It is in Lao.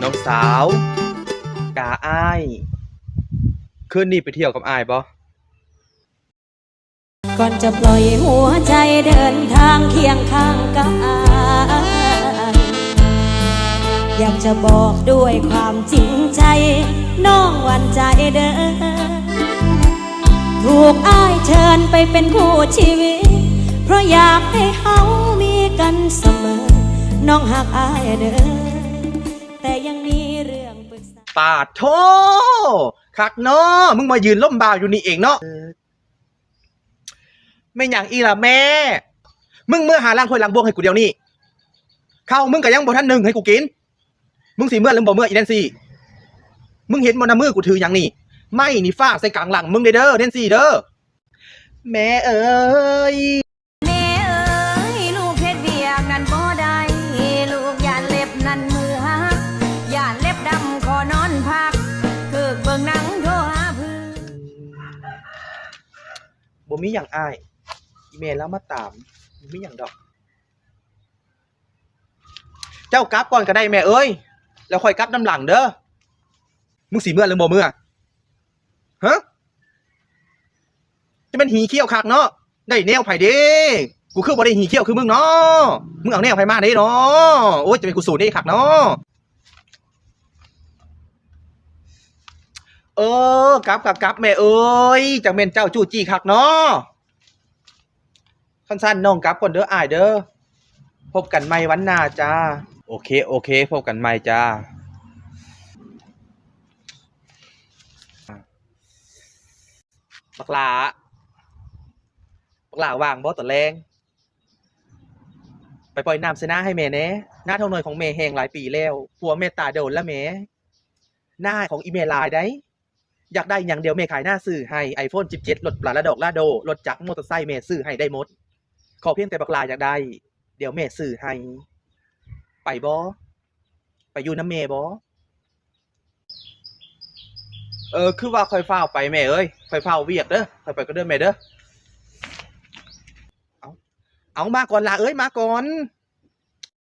ນ້ອງສາວ ກາອ້າຍ ຄືນນີ້ໄປທ່ຽວກັບອ້າຍບໍ່? ປາດໂທ້ ຄັກເນາະ ມຶງມາຢືນລົມບ່າວຢູ່ນີ້ເອງເນາະ. ແມ່ນຫຍັງອີກລະແມ່? ມຶງເມືອຫາລ້າງຖ້ວຍລ້າງບວງໃຫ້ກູດຽວນີ້. ເຂົ້າມຶງກະຍັງບໍ່ທັນໜຶ້ງໃຫ້ກູກິນ. ມຶງຊິເມືອຫຼືບໍ່ເມືອອີແນນຊີ? ມຶງເຫັນບໍ່ນະມືກູຖືຫຍັງນີ້? ໄມ້ນີ້ຟາດໃສ່ກາງຫຼັງມຶງເດີ ເດີ ແນນຊີເດີ. ແມ່ເອີຍ. ບໍ່ມີຫຍັງອ້າຍ ອີແມ່ລາວມາຕາມ ບໍ່ມີຫຍັງດອກ. ເຈົ້າກັບກ່ອນກະໄດ້ແມ່ເອີຍ ແລ້ວຂ້ອຍກັບນຳຫຼັງເດີ. ມຶງຊິເມືອຫຼືບໍ່ເມືອ? ຮະ? ຈະແມ່ນຫີຂຽວຄັກເນາະ ໄດ້ແນວໃຜເດ? ກູຄືບໍ່ໄດ້ຫີຂຽວຄືມຶງເນາະ. ມຶງເອົາແນວໃຜມາເດເນາະ? ໂອ້ຍ ຈະແມ່ນກູສູນເດຄັກເນາະ. ເອີ ກັບກະກັບແມ່ເອີຍ ຈັ່ງແມ່ນເຈົ້າຈູ້ຈີ້ຄັກເນາະ. ຄັນຊັ້ນນ້ອງກັບກ່ອນເດີອ້າຍເດີ ພົບກັນໃໝ່ວັນໜ້າຈ້າ. ໂອເຄ ໂອເຄ ພົບກັນໃໝ່ຈ້າ. ບັກຫຼ້າ ບັກຫຼ້າວ່າງບໍ່ຕອນແລງ? ໄປປ່ອຍນ້ຳໃສ່ນາໃຫ້ແມ່ແດ່. ນາທ້ອງນ້ອຍຂອງແມ່ແຫ້ງຫຼາຍປີແລ້ວ. ຜົວແມ່ຕາຍດົນລະແມ່. ນາຂອງອີແມ່ຫຼາຍໃດ໋. ຢາກໄດ້ຫຍັງດຽວແມ່ຂາຍນາຊື້ໃຫ້. ໄອໂຟນສິບເຈັດ ລົດປະລາດອກລາໂດ ລົດຈັກ ມໍເຕີໄຊ ແມ່ຊື້ໃຫ້ໄດ້ໝົດ. ຂໍພຽງແຕ່ບັກຫຼ້າຢາກໄດ້ ດຽວແມ່ຊື້ໃຫ້. ໄປບໍ່? ໄປຢູ່ນຳແມ່ບໍ່? ເອີ ຄືວ່າຂ້ອຍຟ້າວໄປແມ່ເອີຍ ຂ້ອຍຟ້າວວຽກເດີ ຂ້ອຍໄປກ່ອນເດີແມ່ເດີ. ເອົາ ເອົາ ມາກ່ອນຫຼ້າເອີຍ ມາກ່ອນ.